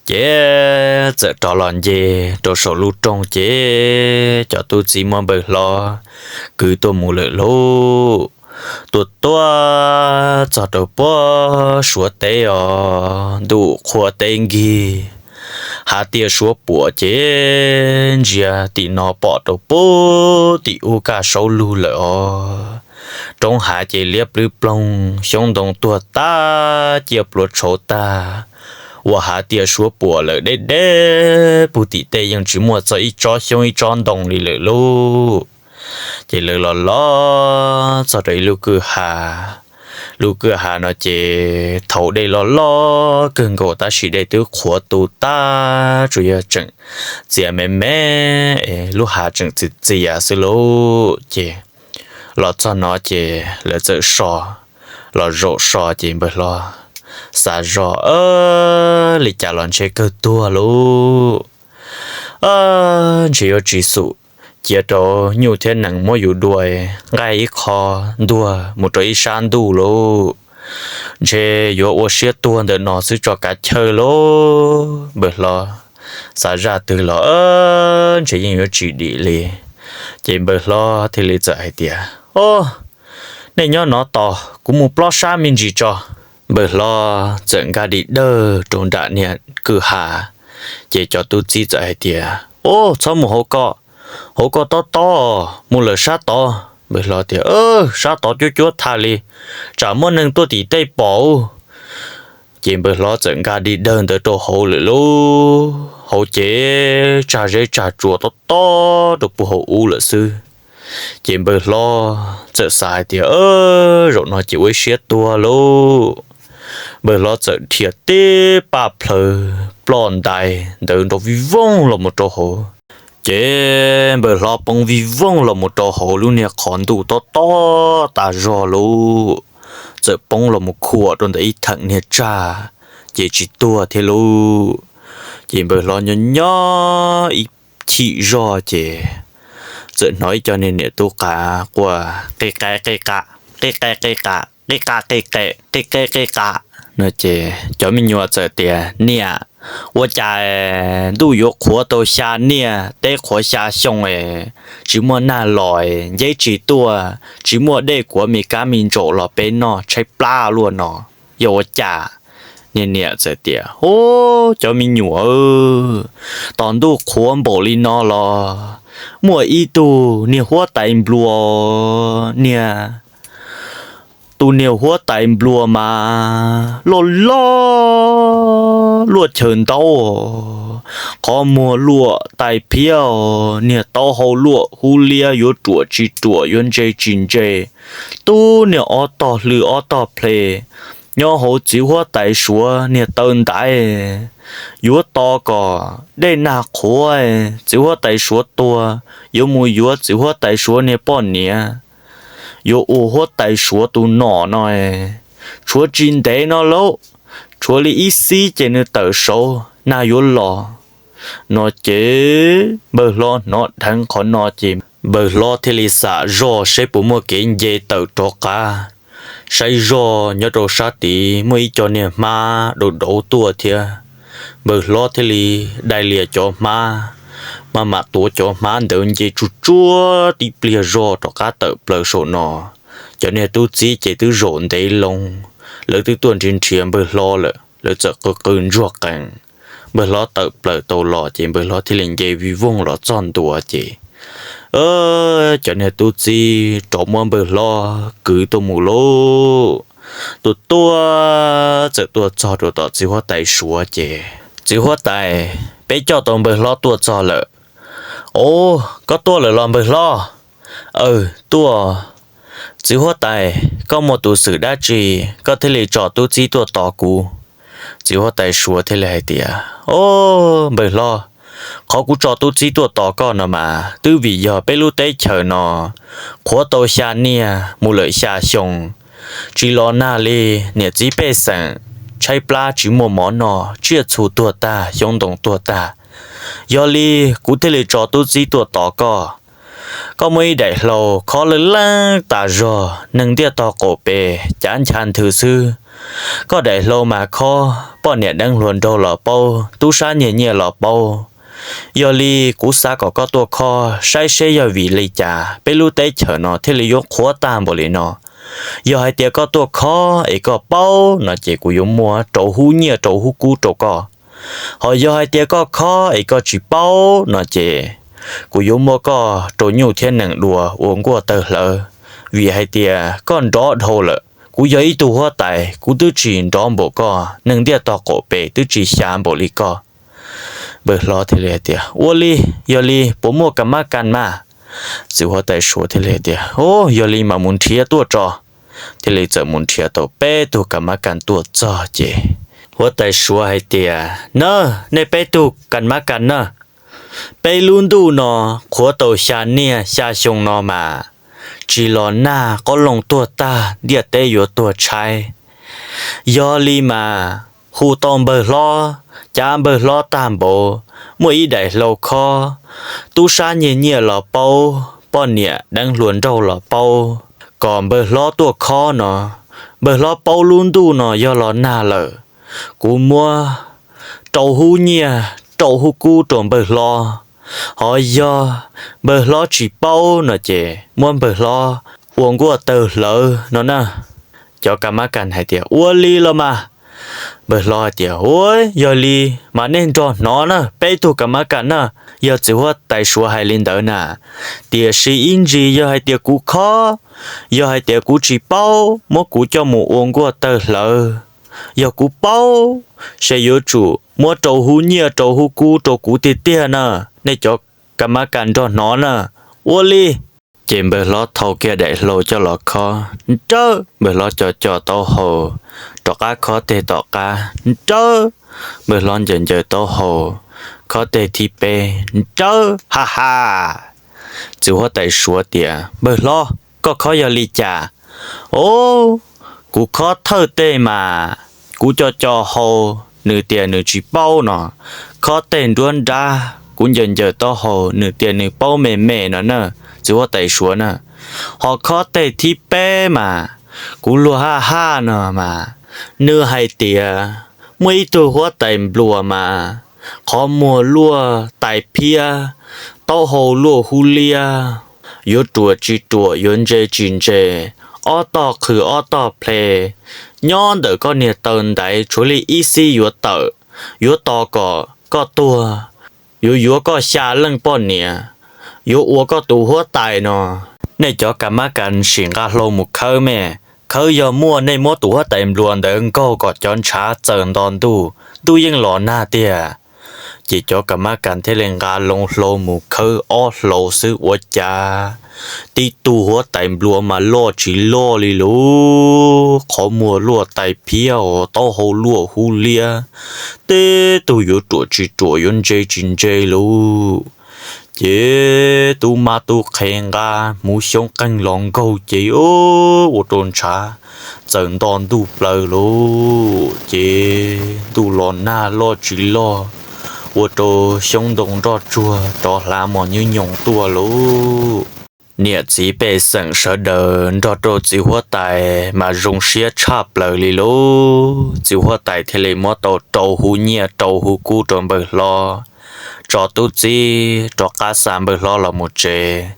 ces txawm rov los nce rau saum lub rooj ces cov tub txib muab npawg hlob kwv tuaj mus lawm lauj. Tuaj tuaj txog rau puag Suav teb os, ntuj qhua teb nkig, hav tiaj suab puam ces ntsia tim no pom rau puag tim ub kaj saub lug lawm os. Roob hav ces liab plwb ploog, xyoob ntoo tuag tag, ciaj pluav tshauv tag, ua hav tiaj suab puam lawm deb deb puag tim tej yeej tsis muaj txog ib tsob xyoob ib tsob ntoo li lawm lauj. Ces lawv los los txog rau ib lub kwj ha. Lub kwj ha no ces thaum dej loj loj kawg nkaus tab sis dej twb qhuav tu tag, tsuas yog tseem txias me me, lub hav tseem txias txias xwb lauj. Ces los txog no ces lawv txawm so, los zaum so ces npawg hlob xav zog, Li cas los ntshe kawg tuag lauj. Ntshe yuav tsis xum, cia rau nyuj thiab nees muab yus dua, nqaij ib qho ntuag mus rau ib sab ntuj lauj. Ntshe yuav ua siab tuag ntawm no xwb tso kav chaw lauj. Npawg hlob xav zaj twg los ntshe yeej yuav tsis dim li. Ces npawg hlob thiaj li txawm hais tias, Ob, nej nyob no tos kuv mus plob sab me ntsis tso. Npawg hlob txawm nkag di dawg rau nram niag kwj ha. Ces cov tub txib txawm hais tias, Ob, txhob mus hauv ko, hauv ko tob tob, mus lawm sab tod. Npawg hlob tias, Sab tod cuab cuab tag li, tsam muaj neeg tuaj tim tej pom. Ces npawg hlob txawm nkag di dawg ntawd rau hauv lawm lauj. Hauv ces tsag zeb tsag tsua tob tob rau puag hauv ub lawm xwb. Ces npawg hlob txawm xav hais tias, Zaum no ces ua ib siab tuag lauj. Npawg hlob txawm dhia tib paj plhaws ploj ntais ntawd nrov vij voog los mus rau hauv. Ces npawg hlob poob vij voog los mus rau hauv lub niag qhov ntuj tob tob tas zog lauj. Txawm poob los mus khuam rau ntawm ib theem niag tsag, ces tsis tuag thiab lauj. Ces npawg hlob nyob nyob ib chim zog ces txawm hnov ib co niag niam tub qav quaj qi qe qi qa, qi qe qi qa, qi qa qi qe, qi qe qi qa no ces cov me nyuam txawm tias, Niam, Ua cas ntuj yuav qhuav tau xya niaj teb qhuav xya xyoo es tsis muaj nag los, nceb tsis tuaj, tsis muaj dej kuav me kab me ntsaum los peb noj tshaib plab luaj no, yog ua cas? Niag niam txawm tias, Ub, cov me nyuam, tos ntuj qhuav npaum li no los muaj ib tug niag huab tais nplua, niag tus niag huab tais nplua mas loj loj luaj chaw ntaub, qhov muag luaj tais phiab, niag taub hau luaj hub liab, yuav ruam tsis ruam, yuav ntse tsis ntse, tub niag ob tog hlw ob tog ple, nyob hauv txiv huab tais Suav niag taw ntaiv. Yuav tos kom dej nag qhuav, txiv huab tais Suav tuag, yuav mus yuav txiv huab tais Suav niag poj niam, yuav ua huab tais Suav tus nom no. Tshuav tsis ntev no lauj, tshuav li ib xib ces nws tawm saud, nag yuav los no. Ces npawg hlob hnov dheev qhov no ces npawg hlob thiaj li xam zoj seb puas muaj kev nce tawm rov qab, saib zoj nyob rau sab tid muaj ib co niag hmab dauv dauv tuaj thiab. Npawg hlob thiaj li dai lias cov hmab, mas mam tuav cov hmab ntawd nce tsuj tsuag tib pliag zog rov qab tawm plaws saum no. Cov niag tub txib ces twb zaum ntev loo, lawv twb tuaj nrhiav nrhiav npawg hlob lawm, lawv txawm qw qw ntsuag qees. Npawg hlob tawm plaws tau los ces npawg hlob thiaj li nce vij voog los txog ntua ces cov niag tub txib rov muab npawg hlob kwv tuaj mus lauj. Tuaj tuaj txawm tuaj txog rau tom txiv huab tais Suav ces, Txiv huab tais, peb coj tau npawg hlob tuaj txog lawm. Os, koj tuaj lawm los npawg hlob? Aw, tuaj. Txiv huab tais, koj muaj tus xwm dab tsi koj thiaj li tso tub txib tuaj tos kuv? Txiv huab tais Suav thiaj li hais tias, Os, npawg hlob, qhov kuv tso tub txib tuaj tos koj no mas twb vim yog peb lub teb chaws no qhuav tau xya niaj mus lawm xya xyoo, tsis los nag li, niam txiv pej xeem tshaib plab tsis muaj mov noj, tsiaj txhu tuag tag, xyoob ntoo tuag tag. Yog li kuv thiaj li tso tub txib tuaj tos koj. Koj muaj ib daim hlau khob leej leej tas zog, neeg ntiaj tog qaum pes cav ncha nthwv xwb. Koj daim hlau mas khob, poj niam deeb hluas nraug los paub, tub sab nyiag nyiaj los paub. Yog li kuv xav kom koj tuaj khob saib seb yog vim li cas peb lub teb chaws no thiaj li yuav qhuav tag npaum li no. Yog hais tias koj tuaj khob es koj paub no ces kuv yuav muab rau hub nyiaj rau hub kub rau koj. Ho yog hais tias koj khob es koj tsis paub no ces kuv yuav muab koj rau nyuj thiab nees dua ua nkuaj tawg hlawv, vim hais tias koj nrov dhau lawm. Kuv yog ib tug huab tais, kuv twb tsis nrov npaum koj, neeg ntiaj tog qaum pes twb tsis xyav npaum li koj. Npawg hlob thiaj li hais tias, Ua li, yog li puas muaj kas mab kas mas? Txiv huab tais Suav thiaj li tias, Os, yog li mas mus nrhiav tuaj tso. Thiaj li txawm mus nrhiav tau peb tug kas mab kas tuaj txog ces huab tais Suav hais tias, Na, nej peb tug kas mab kas na, peb lub ntuj no qhuav tau xya niaj xya xyoo no mas tsis los nag, qoob loo tuag tag, ntiaj teb yuav tuag tshaib. Yog li mas hu tau npawg hlob, cav npawg hlob tag npaum, muaj ib daim hlau khob, tub sab nyiag nyiaj los paub, poj niam deeb hluas nraug los paub, kom npawg hlob tuaj khob no. Npawg hlob paub lub ntuj no yog los nag lawm, kuv muab rau hub nyiaj rau hub kub rau npawg hlob. Ho yog npawg hlob tsis paub no ces muab npawg hlob ua nkuaj tawg hlawv no na. Cov kas mab kas hais tias, Ua li los mas. Npawg hlob hais tias, Ua, yog li mas nej nrog hnov na, peb tug kas mab kas na. Yog txiv huab tais Suav hais li ntawd na, tiam sis ib ntsis yog hais tias kuv khob, yog hais tias kuv tsis paub, muab kuv coj mus ua nkuaj tawg hlawv. Yog kuv paub, ces yuav tsum muab rau hub nyiaj rau hub kub rau kuv tiag tiag na. Nej cov kas mab kas nrog hnov na. Ua li. Ces npawg hlob thau kiag daim hlau coj los khob nrawb, npawg hlob co co taub hau rov qab khob teg tom qab nrawb, npawg hlob ncaws ncaws taub hau khob teg thib peb nrawb, ha ha. Txiv huab tais Suav tias, Npawg hlob, koj khob yog li cas? Os, kuv khob thawj teg mas kuv co co hau, nws tias nws tsis paub no. Khob teg nruab nrab, kuv ncaws ncaws taub hau, nws tias nws paub me me no na, txiv huab tais Suav na. Ho khob teg thib peb mas kuv luag haj haj no mas, nws hais tias muaj ib tug huab tais npluas mas qhov muag luaj tais phiab, taub hau luaj hub liab, yuav ruam tsis ruam yuav ntse tsis ntse, ob tog qhwv ob tog ple, nyob ntawm koj niag taw ntaiv tshuav li ib xib yuav tawm, yuav tos kom koj tuag, yuav yuav koj xya leej poj niam, yuav ua koj tus huab tais no. Nej cov ka mab ka sim nqa hlau mus khawb me, khawb yog muaj nej muab tus huab tais npluas ntawd nkaug kom cov ntshav txawm nto ntuj, ntuj yeej los nag tiag. Ces cov ka mab ka thiaj li nqa loo hlau mus khawb ob hlau xwb ua cas tib tug huab tais npluas mas loj tsis loj li lauj, qhov muag luaj tais phiab os, taub hau luaj hub liab, tib tug yuav ruam tsis ruam yuav ntse tsis ntse lauj. Ces tub mab tub qhe nqa hmuv xyoob qeeg los nkaug ces ua rau ntshav txawm nto ntuj plaws lauj. Ces ntuj los nag loj tsis loj, ua rau xyoob ntoo nroj tsuag rov hlav mos nyob nyoos tuaj lauj. Niam txiv pej xeem sawv daws nrog rau txiv huab tais mas zoo siab tshaj plaws li lauj. Txiv huab tais thiaj li muab tau rau hub nyiaj rau hub kub rau npawg hlob tso tub txib rov qab xa npawg hlob los mus tsev.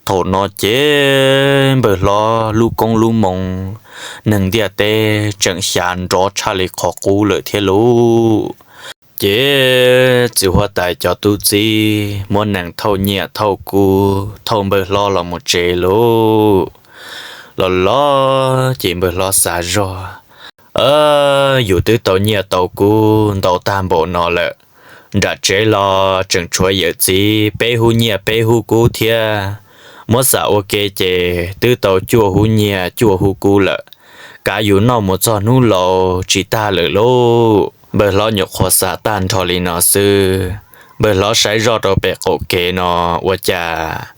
Thaum no ces npawg hlob lub koob lub moo, neeg ntiaj teb tseem xyav nrov tshaj li qhov qub lawm thiab lauj. Ces txiv huab tais cov tub txib muab nees thauj nyiaj thauj kub thauj npawg hlob los mus tsev lauj. Los los ces npawg hlob xav zog, yus twb tau nyiaj tau kub ntau tag npaum no lawm, nram tsev los tseem tshuav yawm txiv peb hub nyiaj peb hub kub thiab. Muab xam ua ke ces twb tau cuaj hub nyiaj cuaj hub kub lawm, kav yus noj mus txog hnub laus tsis tag lawm lauj. Npawg hlob nyuam qhuav xav tag nrho li no xwb, npawg hlob saib zoj rau pem qaum kev no ua cas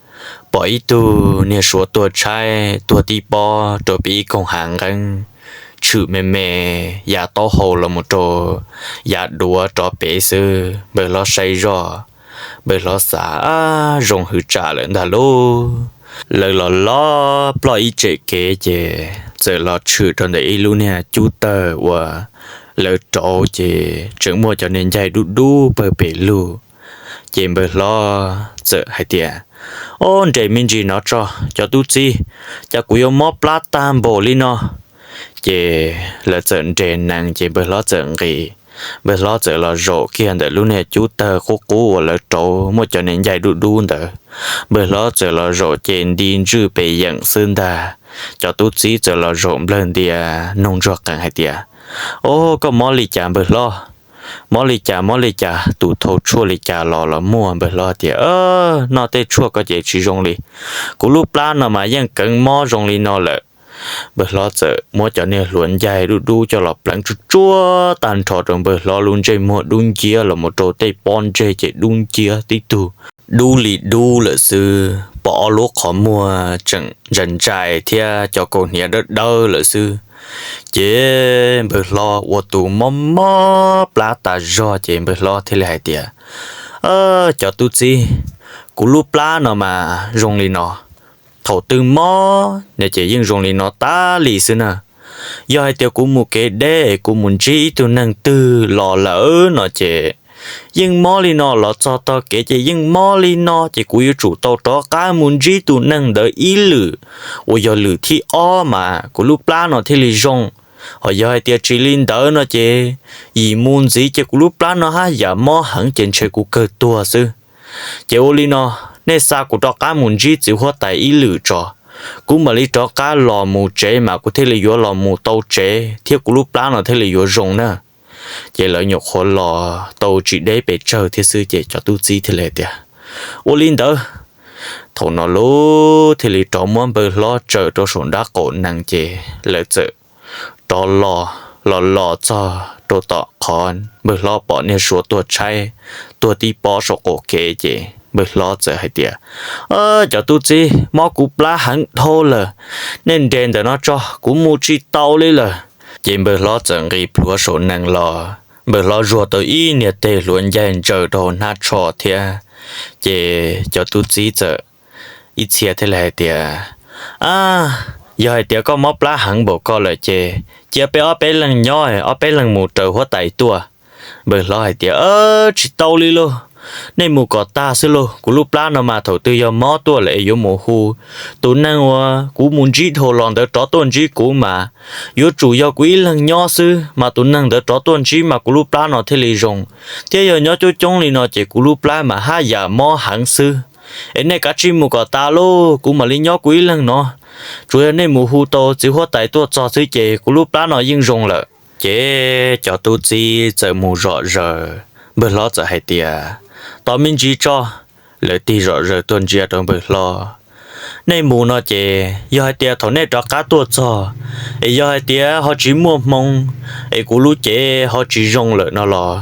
pom ib tug niag suav tuag tshaib tuag tib pob rau pem ib koog hav nqeeb, tshwm me me, yav taub hau los mus rau yav duav rov pem xwb. Npawg hlob saib zoj, npawg hlob xav, zoo hwv tsam lawm ntag lauj. Lawv los los ploj ib tsem kev ces txawm los tshwm rau ntawm ib lub niag cub tawg uas lawv rauv ces tseem muaj cov niag ncaig dub dub pawg pes lug. Ces npawg hlob txawm hais tias, Ob, nres me ntsis no tso cov tub txib, cas kuv yuav mob plab tag npaum li no. Ces lawv txawm nres nees ces npawg hlob txawm nqis, npawg hlob txawm los zaum kiag ntawm lub niag cub tawg qub qub uas lawv rauv muaj cov niag ncaig dub dub ntawd. Npawg hlob txawm los zaum ces nti ntswj pes yeem xwb ntag. Cov tub txib txawm los zaum nplawg ntia noog ntsuag qees hais tias, Ob, koj mob li cas npawg hlob? Mob li cas mob li cas, tus thau tshuaj li cas los los muaj? Npawg hlob tias, Noj tej tshuaj ko ces tsis zoo li. Kuv lub plab no mas yeej keev mob zoo li no lawm. Npawg hlob txawm muab cov niag hluav ncaig dub dub coj los pleev tsuj tsuab tag nrho rau npawg hlob lub ntsej muag dub nciab los mus rau tej pob ntseg ces dub nciab tib tug, dub li dub lawm xwb, pom ob lub qhov muag tseem ntsais ntsais thiab cov kaus hniav dawb dawb lawm xwb. Ces npawg hlob ua tus mob mob plab tas zog ces npawg hlob thiaj li hais tias, Cov tub txib, kuv lub plab no mas zoo li no, thaum twg mob no ces yeej zoo li no tas li xwb na. Yog hais tias kuv mus kev deb es kuv mus ntsib ib tug neeg twg los lawm no ces yeej mob li no, los txog tog kev ces yeej mob li no ces kuv yuav tsum tau rov qab mus ntsib tus neeg ntawd ib lwm uas yog lwm thib ob mas kuv lub plab no thiaj li zoo. Hos yog hais tias tsis li ntawd no ces yim mus ntxiv ces kuv lub plab no haj yam mob heev ces ntshe kuv kawg tuag xwb. Ces ua li no, nej xa kuv rov qab mus ntsib txiv huab tais ib lwm tso, kuv mam li rov qab los mus tsev mas kuv thiaj li yuav los mus tau tsev thiab kuv lub plab no thiaj li yuav zoo na. Ces lawv nyuam qhuav los tau tsis deb pes tsawg thiab xwb ces cov tub txib thiaj li tias, Ua li ntawd. Thaum no lub thiaj li rov muab npawg hlob tsaws rau saum nrab qaum nees ces lawv txawm rov los, los los txog rau tom qhov npawg hlob pom niag suav tuag tshaib tuag tib pob saum qaum kev ces npawg hlob txawm hais tias, Cov tub txib, mob kuv plab heev dhau lawm, nej nres ntawm no tso, kuv mus tsis tau li lawm. Ces npawg hlob txawm nqis plhuav saum nees los, npawg hlob zuag tau ib niag teg hluav ncaig ntsaws rau hnab tsho thiab. Ces cov tub txib txawm ib txhia thiaj li hais tias, A, yog hais tias koj mob plab heev npaum ko lawm ces cia peb ob peb leeg nyob, ob peb leeg mus raws huab tais tuaj. Npawg hlob hais tias, Tsis tau li lauj, nej mus kom tag xwb lauj, kuv lub plab no mas thaum twg yog mob tuaj lawm es yuav mus hu tus neeg uas kuv mus ntsib dhau los ntawd rov tuaj ntsib kuv mas yuav tsum yog kuv ib leeg nyob xwb, mas tus neeg ntawd rov tuaj ntsib mas kuv lub plab no thiaj li zoo, thiab yog nyob coob coob li no ces kuv lub plab mas haj yam mob heev xwb. Es nej kav tsij mus kom tas lauj, kuv mam li nyob kuv ib leeg no. Tsuas yog nej mus hu tau txiv huab tais tuaj txog xwb ces kuv lub plab no yeej zoo lawm. Ces cov tub txib txawm mus zom zaws, npawg hlob txawm hais tias, Tos me ntsis tso. Lawv tig zom zaws tuaj ntsia rau npawg hlob, Nej mus no ces yog hais tias thaum nej rov qab tuaj txog es yog hais tias ho tsis muaj hmoo es kuv lub cev ho tsis zoo lawm no los,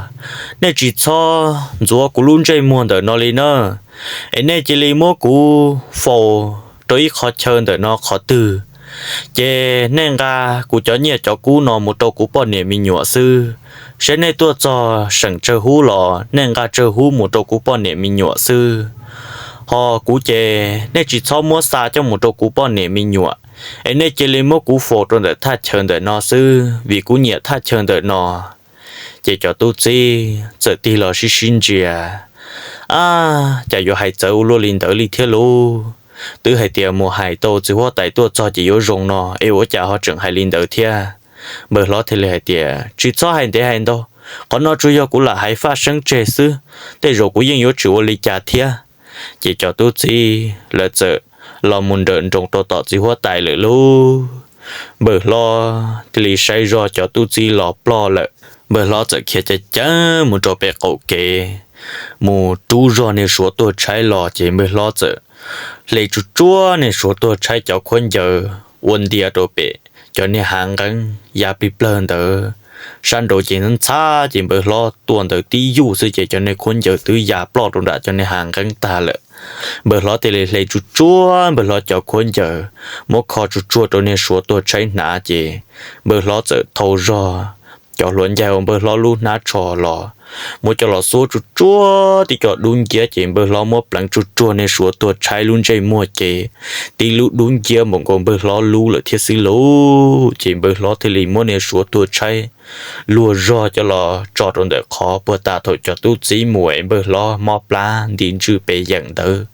nej tsis txhob ntxuav kuv lub ntsej muag ntawm no li na. Es nej cia li muab kuv faus rau ib qho chaw ntawm no qhov twg, ces nej nqa kuv cov nyiaj cov kub no mus rau kuv poj niam me nyuam xwb. Saib nej tuaj txog seem tsawg hub los nej nqa tsawg hub mus rau kuv poj niam me nyuam xwb. Ho kuv ces nej tsis txhob muab xa coj mus rau kuv poj niam me nyuam, es nej cia li muab kuv faus rau ntawm thaj chaw ntawm no xwb, vim kuv nyiam thaj chaw ntawm no. Ces cov tub txib txawm tig los sib sib ntsia, Ab, cas yuav hais txawv ua luaj li ntawd li thiab lauj? Twb hais tias mus hais tau txiv huab tais tuaj txog ces yuav zoo no, es ua cas ho tseem hais li ntawd thiab? Npawg hlob thiaj li hais tias, Tsis txhob hais ntev hais ntau, qhov no tsuas yog kuv lam hais faj seeb tseg xwb, tej zaum kuv yeej yuav tsis ua li cas thiab. Ces cov tub txib lawv txawm los mus nrawm nroos rau tom txiv huab tais lawm lauj. Npawg hlob thiaj li saib zog cov tub txib los ploj lawm, npawg hlob txawm khiav ceev ceev mus rau pem qaum kev, mus rub zog niag suav tuag tshaib los ces npawg hlob txawm hle tsuj tsuab niag suav tuag tshaib cov khaub ncaws ua ntia rau pem cov niag hav nqeeb ya plig plawg ntawd. Sab nraud ces ntxhab ces npawg hlob tua ntawd tib yuj xwb ces cov niag khaub ncaws twb ya ploj rau nram cov niag hav nqeeb tag lawm. Npawg hlob thiaj li hle tsuj tsuab npawg hlob cov khaub ncaws, muab kho tsuj tsuag rau niag suav tuag tshaib hnav ces npawg hlob txawm thau zog cov hluav ncaig uas npawg hlob lub hnab tsho los, muab coj los xuab tsuj tsuab tib co dub nciab ces npawg hlob muab pleev tsuj tsuag niag suav tuag tshaib lub ntsej muag ces tib lub dub nciab npaum nkaus npawg hlob lub lawm thiab xwb lauj. Ces npawg hlob thiaj li muab niag suav tuag tshaib luag zog coj los tso rau ntawm qhov puag ta thaum cov tub txib mus es npawg hlob mob plab nti ntswj pes yeem ntawd.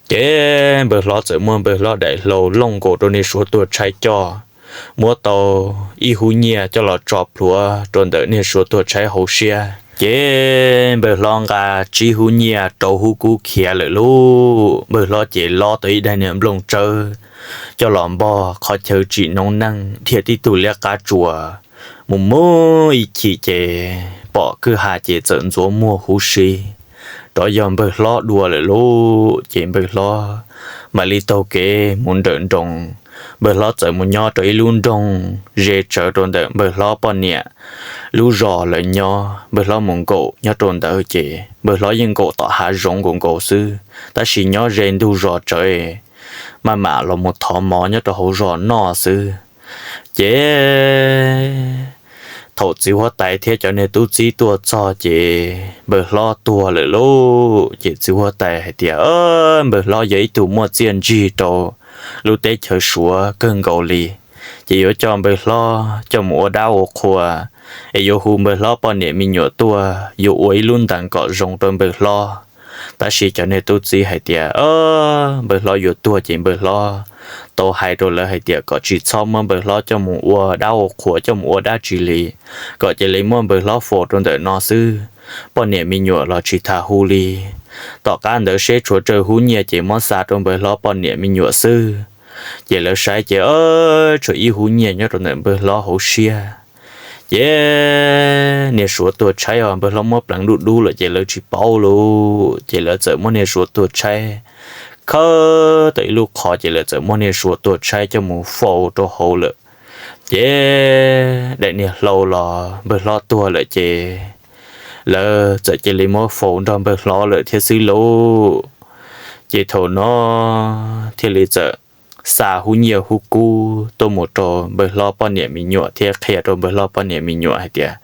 Ces npawg hlob txawm muab npawg hlob daim hlau looj nkaus rau niag suav tuag tshaib coj, muab tau ib hub nyiaj coj los tso plhuav rau ntawm niag suav tuag tshaib hauv siab. Ces npawg hlob nqa tsib hub nyiaj rau hub kub khiav lawm lauj. Npawg hlob ces lob tau ib daim niag nplooj tsawb coj los npog qhov chaw tsim noob neej, dhia tib tug liab qab tsuas mus mus ib chim ces pom kwj ha ces txawm ntxuav muag huv si, rov yog npawg hlob dua lawm lauj. Ces npawg hlob mam li taug kev mus nrawm nroos. Npawg hlob txawm mus nyob rau ib lub nroog ze tsawv rau ntawm npawg hlob poj niam lub zos lawv nyob. Npawg hlob mus nkaum nyob rau ntawd ces npawg hlob yeej nkaum tom hav zoov nkaus nkaus xwb, tab sis nyob ze ntug zos tsawv, maj mam los mus thov mov nyob rau hauv zos noj xwb. Ces thaum txiv huab tais thiab cov niag tub txib tuaj txog ces npawg hlob tuag lawm lauj. Ces txiv huab tais hais tias, Npawg hlob yog ib tug muaj txiaj ntsig rau lub teb chaws Suav kawg nkaus li, ces yuav coj npawg hlob coj mus ua dab ua qhua, es yuav hu npawg hlob poj niam me nyuam tuaj yuav ua ib lub ntees kom zoo rau npawg hlob. Tab sis cov niag tub txib hais tias, Npawg hlob yuav tuag ces npawg hlob tau hais rau lawv hais tias kom tsis txhob muab npawg hlob coj mus ua dab ua qhua, coj mus ua dab tsi li, kom cia li muab npawg hlob faus rau ntawm no xwb, poj niam me nyuam los tsis tas hu li. Tom qab ntawd seb tshuav tsawg hub nyiaj ces muab xa rau npawg hlob poj niam me nyuam xwb. Ces lawv saib ces tshuav ib hub nyiaj nyob rau ntawm npawg hlob hauv siab. Ces niag suav tuag tshaib os, npawg hlob muab pleev dub dub lawm ces lawv tsis paub lauj. Ces lawv txawm muab niag suav tuag tshaib khawb tau ib lub qhov ces lawv txawm muab niag suav tuag tshaib coj mus faus rau hauv lawm. Ces daim niag hlau los npawg hlob tuag lawm ces lawv txawm cia li muab faus nrog npawg hlob lawm thiab xwb lauj. Ces thaum no thiaj li txawm xa hub nyiaj hub kub tuaj mus rau npawg hlob poj niam me nyuam thiab qhia rau npawg hlob poj niam me nyuam hais tias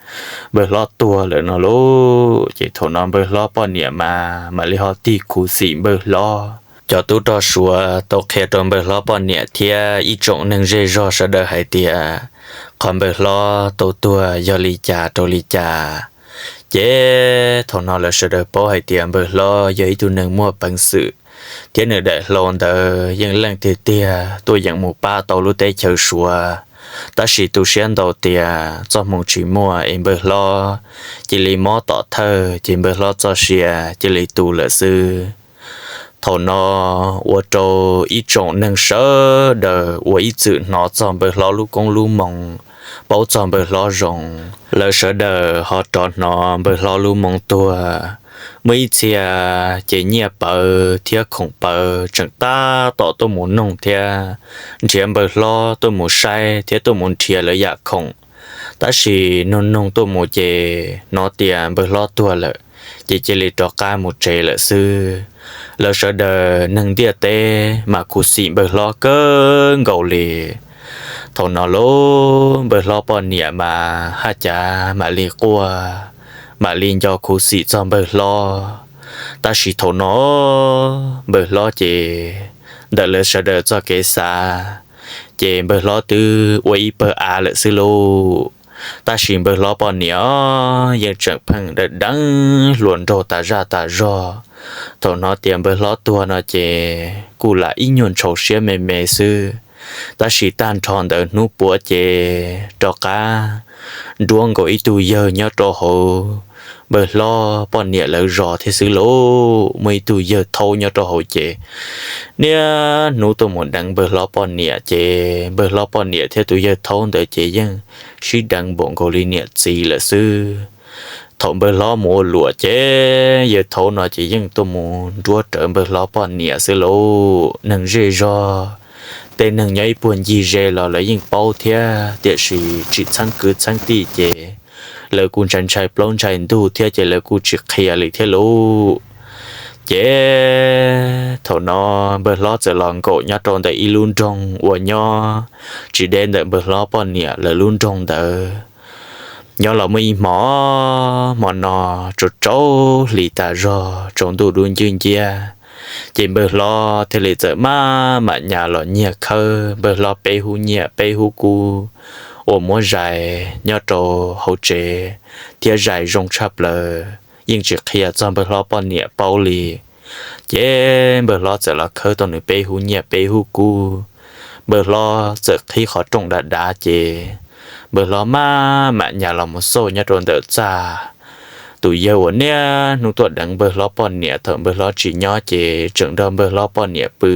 npawg hlob tuag lawm no lauj. Ces thaum no npawg hlob poj niam mas mam li ho tig khuv xim npawg hlob. Cov tub rog Suav tau qhia rau npawg hlob poj niam thiab ib tsoom neeg zej zog sawv daws hais tias qhov npawg hlob tau tuag yog li cas rau li cas. Ces thaum no lawv sawv daws paub hais tias npawg hlob yog ib tug neeg muaj peev xwm, thiab nws daim hlau ntawd yeej leej tiag tiag tuaj yeem mus pab tau lub teb chaws Suav. Tab sis tu siab ntau tias txoj hmoo tsis muaj es npawg hlob cia li mob tom thawj, ces npawg hlob txoj sia cia li tu lawm xwb. Thaum no ua rau ib tsoom neeg sawv daws uas ib txwm hnov txog npawg hlob lub koob lub moo, paub txog npawg hlob zoo, lawv sawv daws ho rov hnov npawg hlob lub moo tuag. Muaj ib txhia ces nyiaj pawv thiab khoom pawv tseem tab tom tuaj mus noog thiab nrhiav npawg hlob tuaj mus saib thiab tuaj mus nrhiav lawv yam khoom. Tab sis noog noog tuaj mus ces hnov tias npawg hlob tuag lawm, ces cia li rov qab mus tsev lawm xwb. Lawv sawv daws neeg ntiaj teb mas khuv xim npawg hlob kawg nkaus li. Thaum no lub npawg hlob poj niam mas haj cav mam li quaj, mam li nco khuv xim txog npawg hlob. Tab sis thaum no npawg hlob ces ntawm lawv sawv daws txoj kev xav, ces npawg hlob twb ua ib pawg av lawm xwb lauj. Tab sis npawg hlob poj niam yeej tseem pheej deev deev hluas nraug tas zaj tas zog. Thaum hnov tias npawg hlob tuag no ces kuj lam ib nyuag ntshau siab me me xwb. Tab sis tag nrho ntawd hnub puav ces rov qab nruab nkaus ib tug yawg nyob rau hauv npawg hlob poj niam lawv zos thiab xwb lauj. Muaj ib tug yawg thaub nyob rau hauv ces niaj hnub tuaj mus deev npawg hlob poj niam, ces npawg hlob poj niam thiab tus yawg thaub ntawd ces yeej sib deev npaum nkaus li niam txiv lawm xwb. Thaum npawg hlob mus ua luam ces yawg thaub no ces yeej tuaj mus nruab rawv npawg hlob poj niam xwb lauj. Neeg zej zog, tej neeg nyob ib puag ncig ze los lawv yeej paub thiab, tiam sis tsis txheeb kwv txheeb tij ces lawv kuj ntshai ntshai plaub ntshai ntug thiab ces lawv kuj tsis qhia li thiab lauj. Ces thaum no npawg hlob txawm los nkaum nyob rau ntawm ib lub nroog uas nyob tsis deb ntawm npawg hlob poj niam lawv lub nroog ntawd. Nyob los muaj ib hmo, hmo no tsaus tsaus hli tas zog, tsaus ntuj dub ncwj nciab, ces npawg hlob thiaj li txawm maj mam nyas los nyiag khawb npawg hlob peb hub nyiaj peb hub kub uas muab zais nyob rau hauv tsev, thiab zais zoo tshaj plaws, yeej tsis qhia txog npawg hlob poj niam paub li. Ces npawg hlob txawm los khawb tau nws peb hub nyiaj peb hub kub. Npawg hlob txawm qhib qhov rooj dav dav ces npawg hlob maj mam nyas los mus xauj nyob rau ntawm txaj. Tus yawg uas niaj hnub tuaj deev npawg hlob poj niam thaum npawg hlob tsis nyob ces tseem nrog npawg hlob poj niam pw.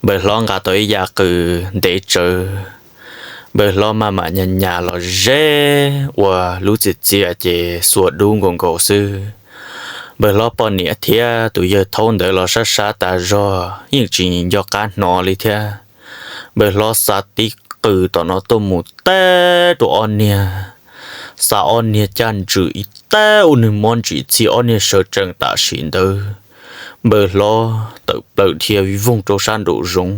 Npawg hlob nqa tau ib yav qws ntev tsawv. Npawg hlob maj mam nyas nyas los ze ua lub txias txias ces xuas dub nkaus nkaus xwb. Npawg hlob poj niam thiab tus yawg thaub ntawd los sab sab tas zog, yeej tsis nco qab hnov li thiab. Npawg hlob xa tib qws tom no tuaj mus teb rau ob niag, xa ob niag caj ntswm ib teb ua nws mob ntsim txhij, ob niag sawv tsees tam sim ntawd. Npawg hlob tawm plaws dhia voog rau sab nraum zoov,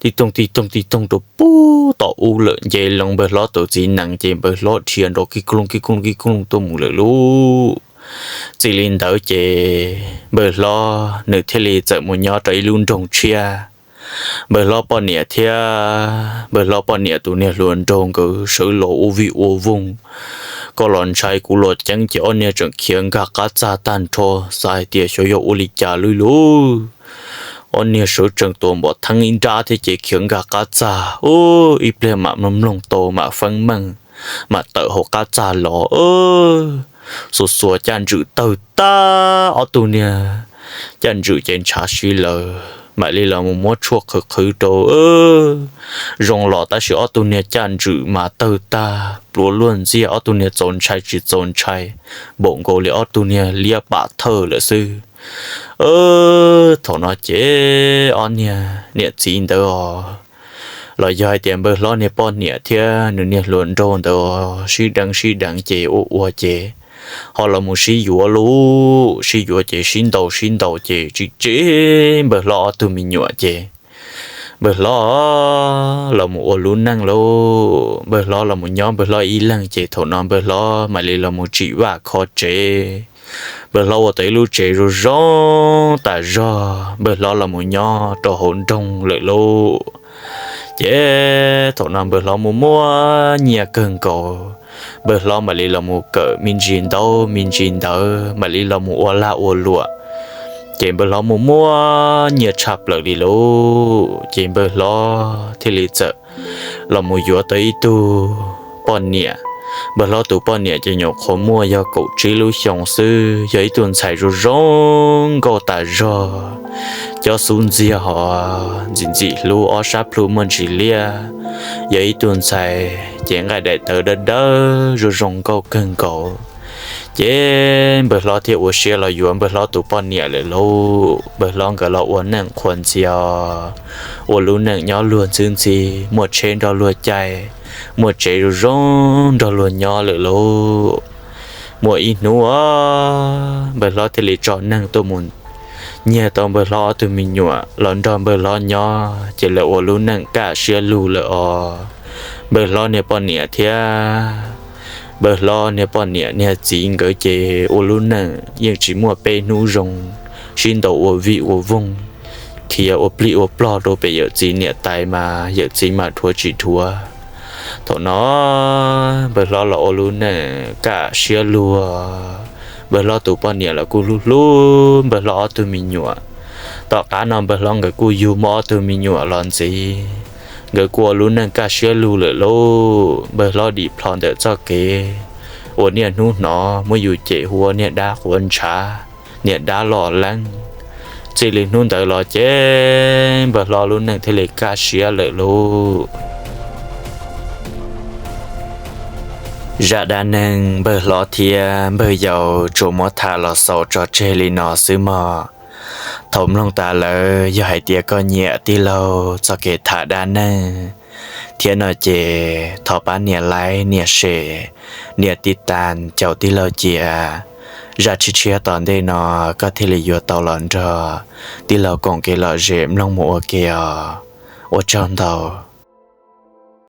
tib toog tib toog tib toog rau pub tom ub lawm. Nce loo npawg hlob tus txiv nees ces npawg hlob dhia nrov kij kooj kij kooj kij kooj tuaj mus lawm lauj. Txij li ntawd ces npawg hlob nws thiaj li txawm mus nyob rau ib lub nroog tshiab. Npawg hlob poj niam thiab npawg hlob poj niam tus niag hluas nraug nkawd sawv los ua vij ua voog, koj los ntshai kuv los ceeb ces ob niag tseem khiav nkag qab txag tag nrho, xav hais tias xyov yog ua li cas lub lub. Ob niag sawv tsees tuav npov theeb ib nrab thiab ces khiav nkag qab txag, ib pliag mam mloog mloog tau mam feeb meej, mam tawm hauv qab txag los. Xuas xuas caj ntswm tawg tag, ob tug niag caj ntswm ces ntshav si lawm, mam li los mus muab tshuaj qhwv qhwv rau zoo los tab sis ob tug niag caj ntswm mas tawg tag pluav luag ntxiag, ob tug niag txaus ntshai tsis txaus ntshai, npaum nkaus li ob tug niag liab pam thawj lawm xwb. Thaum no ces ob niag niam txiv ntawd os, los yog hais tias npawg hlob niag poj niam thiab nws niag hluas nraug ntawd sib deev sib deev ces ua ua ces ho los mus sib yuav lauj, sib yuav ces sib ntaus sib ntaus ces tsis tsim npawg hlob ob tug me nyuam ces npawg hlob los mus ua lub neej lauj. Npawg hlob los mus nyob npawg hlob ib leeg ces thaum no npawg hlob mam li los mus tsim vaj kho tsev. Npawg hlob ua tau ib lub tsev zoo zoo tas zog, npawg hlob los mus nyob rau hauv nroog lawm lauj. Ces thaum no npawg hlob muaj muaj nyiaj kawg nkaus, npawg hlob mam li los mus kawm me ntsis ntaub me ntsis ntawv, mam li los mus ua lag ua luam. Ces npawg hlob muaj muaj nyiaj tshaj plaws li lauj. Ces npawg hlob thiaj li txawm los mus yuav tau ib tug poj niam. Npawg hlob tus poj niam ces nyuam qhuav muaj yog kaum tsib lub xyoos xwb, yog ib tug ntxhais zoo zoo nkauj tas zog, cob xub ntxiag hos ntxim ntxim hlub, ob sab plhu muaj ntsis liab. Yog ib tug ntxhais ces nqaij daim tawv dawb dawb zoo zoo nkauj kawg nkaus. Ces npawg hlob thiaj ua siab los yuav npawg hlob tus poj niam lawm lauj. Npawg hlob nkawd los ua neej qhuas ntxias os, ua lub neej nyob luag ntxwb ntxi, muaj tsheb nrog luag caij, muaj tsev zoo zoo nrog luag nyob lawm lauj. Muaj ib hnub os, npawg hlob thiaj li tso neeg tuaj mus nyiag tau npawg hlob ob tug me nyuam los nrog npawg hlob nyob, ces lawv ua lub neej kaj siab lug lawm os. Npawg hlob niag poj niam thiab npawg hlob niag poj niam niag txiv nkawd ces ua lub neej yeej tsis muaj peb hnub zoo, sib ntaus ua vij ua voog, khiav ua plig ua plog rau pem yawm txiv niam tais mas yawm txiv mas dhuav tsis dhuav. Thaum no npawg hlob los ua lub neej kaj siab lug, npawg hlob tus poj niam los kuj hlub hlub npawg hlob ob tug me nyuam. Tom qab no npawg hlob nkawd kuj yug muaj ob tug me nyuam los ntxiv, nkawd kuj ua lub neej kaj siab lug lawm lauj. Npawg hlob dim plho ntawm txoj kev uas niaj hnub hnov muab yus cem hu ua niag dab quav ntshav, niag dab loj leeb. Txij li hnub ntawd los ces npawg hlob lub neej thiaj li kaj siab lawm lauj. Zaj dab neeg npawg hlob thiab npawg yau tsuas muab tham los xaus tso tseg li no xwb mog. Thaum mloog tas lawm yog hais tias koj nyiam tij laug txoj kev tham dab neeg thiab no ces thov pab nias like, nias share, nias tij tas caum tij laug cia. Zaj tshiab tshiab tom ntej no koj thiaj li yuav tau los nrog tij laug koom kev lom zem mloog mus ua ke os. Ua tsaug ntau.